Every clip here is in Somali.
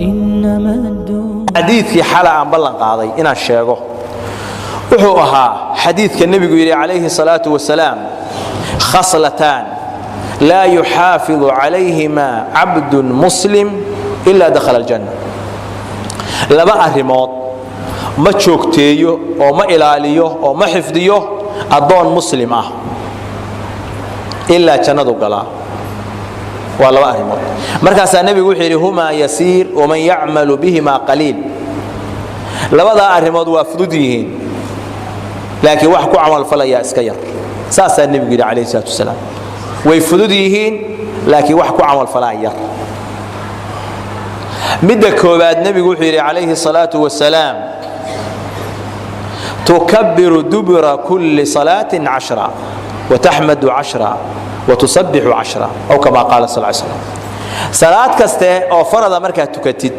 إنما الدنيا Xadiidkii xala aan ballan qaaday inaan sheego wuxuu ahaa xadiidka nebigu yidhi calayhi salaatu wasalaam: khaslataan laa yuxaafidu calayhima cabdun muslim ilaa dakhala aljanna. Laba arrimood ma joogteeyo oo ma ilaaliyo oo ma xifdiyo addoon muslim ah ilaa jannadu galaa. Waa laba arrimood. Markaasaa nebigu wuxuu yidhi: humaa yasiir waman yacmalu bihimaa qaliil. Labadaa arrimood waa fudud yihiin, laakiin wax ku camalfalayaa iska yar. Saasaa nebigu yidhi calayhi salaatu wasalaam. Way fudud yihiin, laakiin wax ku camalfalaa yar. Midda koowaad, nebigu wuxuu yidhi calayhi salaatu wasalaam: tukabiru dubura kulli salaatin 10 wataxmadu 10 watusabbixu 10, aw kama qaala sal slam. Salaad kaste oo farada markaad tukatid,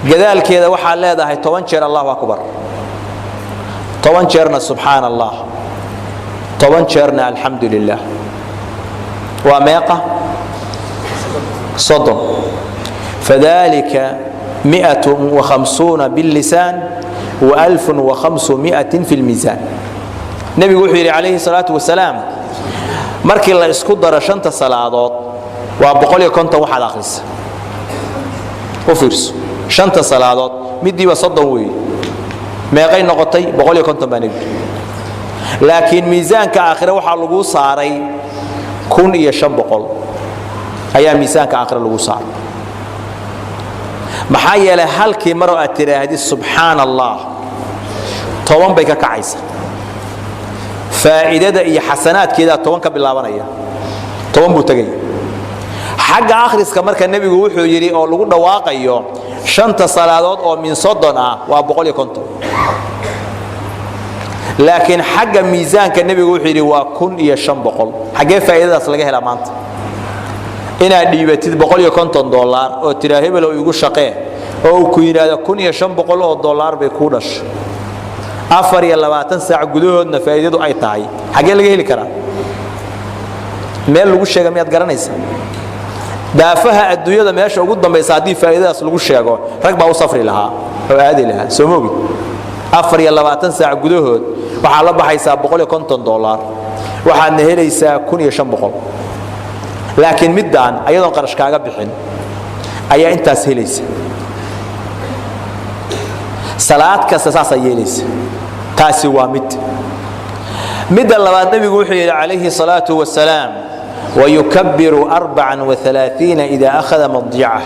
gadaalkeeda waxaad leedahay 10 jeer Allahu akbar, 10 jeerna subxaana Allah, 10 jeerna alxamdu lilah. Waa meeqa? 30. Fadalika 150 billisaan wa 1500 fi lmiisaan. Nebigu wuxuu yidhi calayhi salaatu wasalaam, markii la isku daro shanta salaadood waa 150. Waxaad akhrisa u fiirso, shanta salaadood midiiba 30 weeye. Meeqay noqotay? 150 baa nebigu. Laakiin miisaanka aakhire waxaa laguu saaray 1500 ayaa miisaanka aakhire lagu saaray. Maxaa yeelay, halkii maroo aad tidhaahdid subxaana Allah, 10 bay ka kacaysa faa'iidada iyo xasanaadkeedaa, 10 ka bilaabanaya, 10 buu tegaya. Xagga akhriska marka nebigu wuxuu yidhi oo lagu dhawaaqayo shanta salaadood oo min 30 ah waa 150, laakiin xagga miisaanka nebigu wuxuu yidhi waa 1500. Xaggee faa'iidadaas laga helaa maanta? Inaad dhiibatid $150 oo tiraa hebelow igu shaqee, oo uu ku yidhaahdo 1500 oo dollar bay kuu dhasho, 24 saac gudahoodna faa'iidadu ay tahay, xaggee laga heli karaa? Meel lagu sheega miyaad garanaysa? Daafaha adduunyada meesha ugu dambaysa haddii faa'iidadaas lagu sheego, rag baa u safri lahaa oo aadi lahaa, soo moogid? 24 saac gudahood waxaad la baxaysaa $150, waxaadna helaysaa 1500. Laakiin middaan ayadoon qarash kaaga bixin ayaa intaas helaysa. Salaad kasta saasaa yeelaysa. Taasi waa mid. Midda labaad, nebigu wuxuu yidhi calayhi salaatu wasalaam: wayukabiru 34 ida akhada madjacah.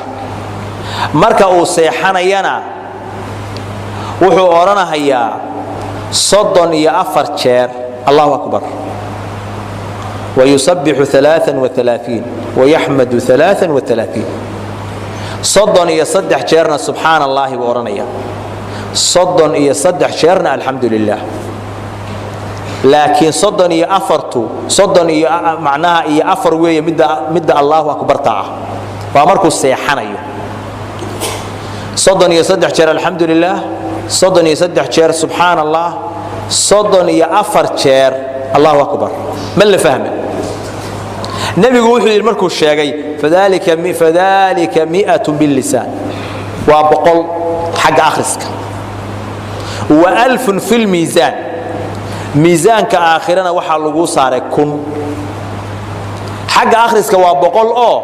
Marka uu seexanayana wuxuu odhanahayaa 34 jeer Allahu akbar, wayusabixu 33 wayaxmadu 33. 33 jeerna subxaana allaahi buu odhanaya, 33 jeerna alxamdu lilah. Laakiin 34-tu, soddon iyo macnaha iyo afar weeye midda Allahu akbarta ah. Waa markuu seexanayo: 33 jeer alxamdu lilah, 33 jeer subxaana Allah, 34 jeer Allahu akbar. Ma la fahme? Nebigu wuxuu yidhi markuu sheegay: fadalika 100 billisaan, waa 100 xagga akhriska, wa 1000 fi lmiisaan. Miisaanka aakhirana waxaa laguu saaray 1000. Xagga akhriska waa 100 oo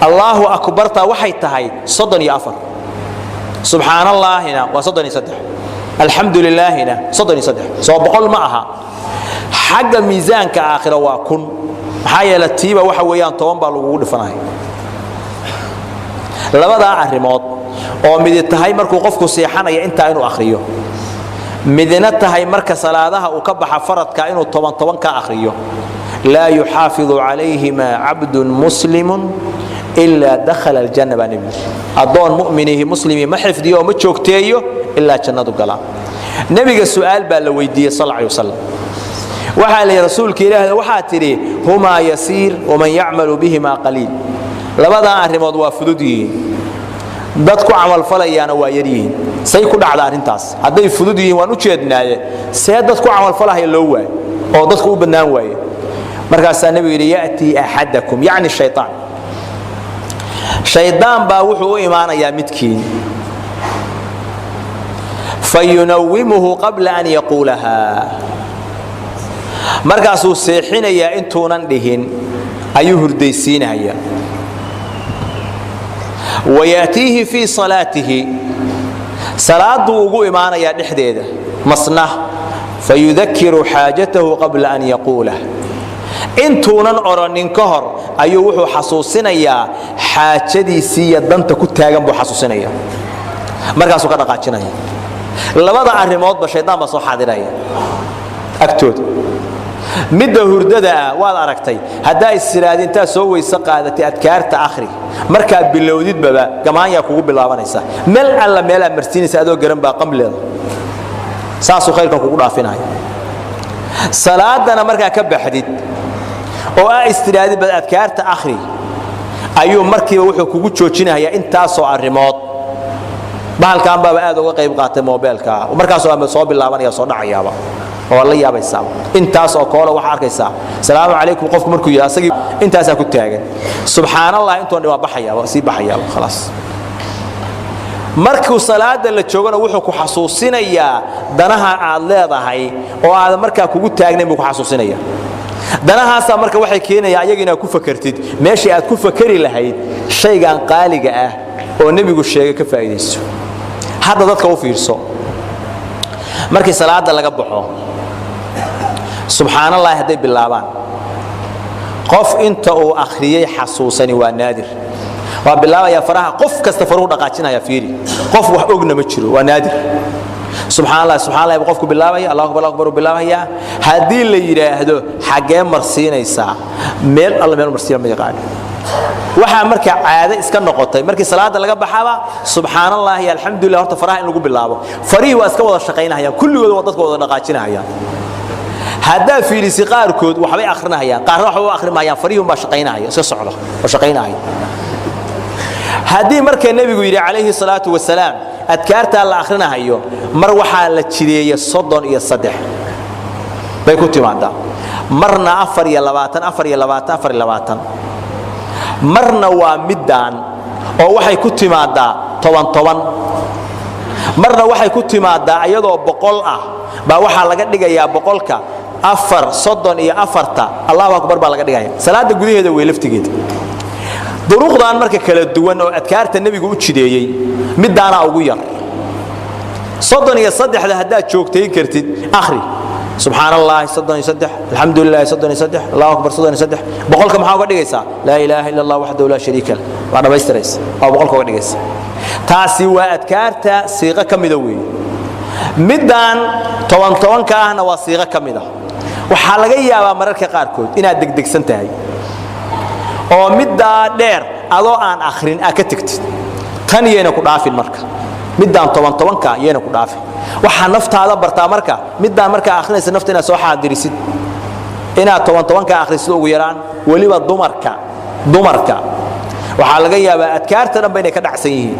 Allaahu akbarta waxay tahay 34, subxaanallaahina waa 33, alxamdu lilaahina 33. Soo 100 ma aha? Xagga miisaanka aakhira waa 1000. Maxaa yeele, tiiba waxa weeyaan 10 baa lagugu dhifanaya. Labadaa arrimood oo midi tahay markuu qofku seexanaya intaa inuu akhriyo, midna tahay marka salaadaha uu ka baxa faradka inuu toban toban ka akhriyo, laa yuxaafidu calayhima cabdun muslimun ilaa dakhala aljanna baa nebigu. Addoon mu'minihi muslimi ma xifdiyo oo ma joogteeyo ilaa jannadu galaa. Nebiga su'aal baa la weydiiyey sal alay wasalam. Waxaa la yidhi: rasuulka ilaahda, waxaa tidhi humaa yasiir waman yacmalu bihimaa qaliil. Labadaa arrimood waa fudud yihiin, dad ku camalfalayaana waa yar yihiin. Say ku dhacda arrintaas? Hadday fudud yihiin waan u jeednaaye, see dad ku camalfalahaya loo waayo oo dadku u bannaan waaye? Markaasaa nebigu yidhi ya'tii axadakum, yacni shaytaan, shaydaan baa wuxuu u imaanayaa midkiin, fayunawimuhu qabla an yaquulahaa, markaasuu seexinayaa intuunan dhihin ayuu hurdaysiinaya. Wayaatiihi fii salaatihi, salaaduu ugu imaanayaa dhexdeeda masna, fayudakiru xaajatahu qabla an yaquulah, intuunan odhanin ka hor ayuu wuxuu xasuusinayaa xaajadiisii iyo danta ku taagan buu xasuusinaya, markaasuu ka dhaqaajinaya. Labada arrimoodba shaydaan baa soo xaadiraya agtooda. Midda hurdada ah waad aragtay, haddaa istiraadi intaad soo weyse qaadatay adkaarta akhri, markaa bilowdidbaba gamaanyaa kugu bilaabanaysa, meel alla meelaa marsiinaysa adoo garan baa qamleeda, saasuu khayrkan kugu dhaafinaya. Salaadana markaa ka baxdid oo aa istiraadid bad adkaarta akhri, ayuu markiiba wuxuu kugu joojinayaa intaasoo arrimood. Bahalkan baaba aad uga qayb qaatay moobeelka, markaasoo ama soo bilaabanaya soo dhacayaaba oo la yaabaysaa intaas oo koole waxaa arkaysaa salaamu calaykum qofku markuu yahay asagii intaasaa ku taagan, subxaan Allah intoon dhan waa baxayaaba, sii baxayaaba, khalaas. Markuu salaada la joogana wuxuu ku xasuusinayaa danaha aad leedahay oo aadan markaa kugu taagnayn buu ku xasuusinaya. Danahaasaa marka waxay keenayaan ayaga inaad ku fakertid meeshii aad ku fakeri lahayd shaygan qaaliga ah oo nebigu sheegay ka faa'iidayso. Hadda dadka u fiirso, markii salaada laga baxo subxaan allahi hadday bilaabaan, qof inta uu akhriyey xasuusani waa naadir. Waa bilaabayaa faraha, qof kasta faruhu dhaqaajinaya, fiiri, qof wax ogna ma jiro, waa naadir. Subxaan allah, subxaan allah buu qofku bilaabaya, allahu akbar, allahu akbar buu bilaabayaa. Haddii la yidhaahdo xaggee marsiinaysaa, meel alla meel marsiina ma yaqaano. Waxaa marka caado iska noqotay markii salaada laga baxaba subxaan allah iyo alxamdulilah horta faraha in lagu bilaabo. Farihii waa iska wada shaqaynahayaan kulligood, waa dadka wada dhaqaajinahayaan. Haddaa fiirisi qaarkood waxbay akhrinahayaan, qaarna waxba u akhri maayaan, farihii unbaa shaqaynahaya, iska socda oo shaqaynahaya. Haddii marka nebigu yidhi calayhi salaatu wasalaam adkaartaa la akhrinahayo, mar waxaa la jideeyey 33 bay ku timaadaa, marna 24, 24, 24, marna waa middaan oo waxay ku timaadaa 10 10, marna waxay ku timaadaa iyadoo 100 ah baa waxaa laga dhigayaa 100-ka 4 34-ta allahu akbar baa laga dhigaya salaada gudaheeda wey laftigeeda. Duruqdan marka kala duwan oo adkaarta nebigu u jideeyey, middaanaa ugu yar, 33-da. Haddaad joogtayn kartid akhri subxaan allahi 33, alxamdu lilahi 33, allahu akbar 33, 100-ka maxaa uga dhigaysaa? Laa ilaaha illa allah waxdahu laa shariika lah, waa dhammaystiraysa waa 100-ka uga dhigaysa. Taasi waa adkaarta siiqo ka mida weeye. Middaan 10 10-ka ahna waa siiqo ka mida. Waxaa laga yaabaa mararka qaarkood inaad degdegsan tahay oo middaa dheer adoo aan akhrin aad ka tegtid, tan yayna ku dhaafin. Marka middaan 10 10-ka yayna ku dhaafin. Waxaa naftaada bartaa marka middaan markaa akhrinaysa nafta inaad soo xaadirisid, inaad 10 10-ka akhrisid ugu yaraan. Weliba dumarka waxaa laga yaabaa adkaarta dhanba inay ka dhacsan yihiin.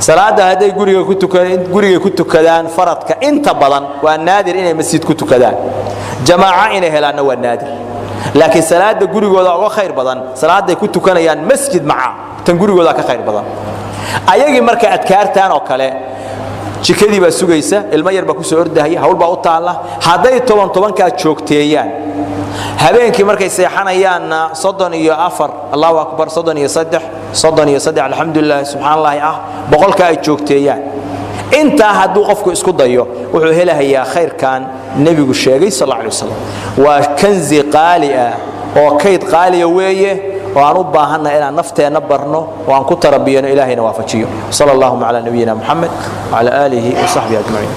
Salaada hadday guriga ku tukadaan faradka, inta badan waa naadir inay masjid ku tukadaan, jamaaco inay helaanna waa naadir, laakiin salaada gurigooda uga khayr badan salaaday ku tukanayaan masjid maca, tan gurigooda ka khayr badan ayagii. Marka adkaartan oo kale jikadii baa sugaysa, ilmo yar baa kusoo ordahaya, hawl baa u taalla. Hadday 10 10-kaa joogteeyaan, habeenkii markay seexanayaanna 34 allahu akbar, 33, 33 alxamdulilah, subxaan allahi ah, 100-ka ay joogteeyaan, intaa hadduu qofku isku dayo wuxuu helahayaa khayrkan nebigu sheegay sal alla alay wasalam. Waa kanzi qaali ah oo kayd qaaliya weeye oo aan u baahannahay inaan nafteenna barno oo aan ku tarabiyano. Ilahayna waafajiyo. Sala allahuma calaa nabiyina Muxamed wacala aalihi wasaxbihi ajmaciin.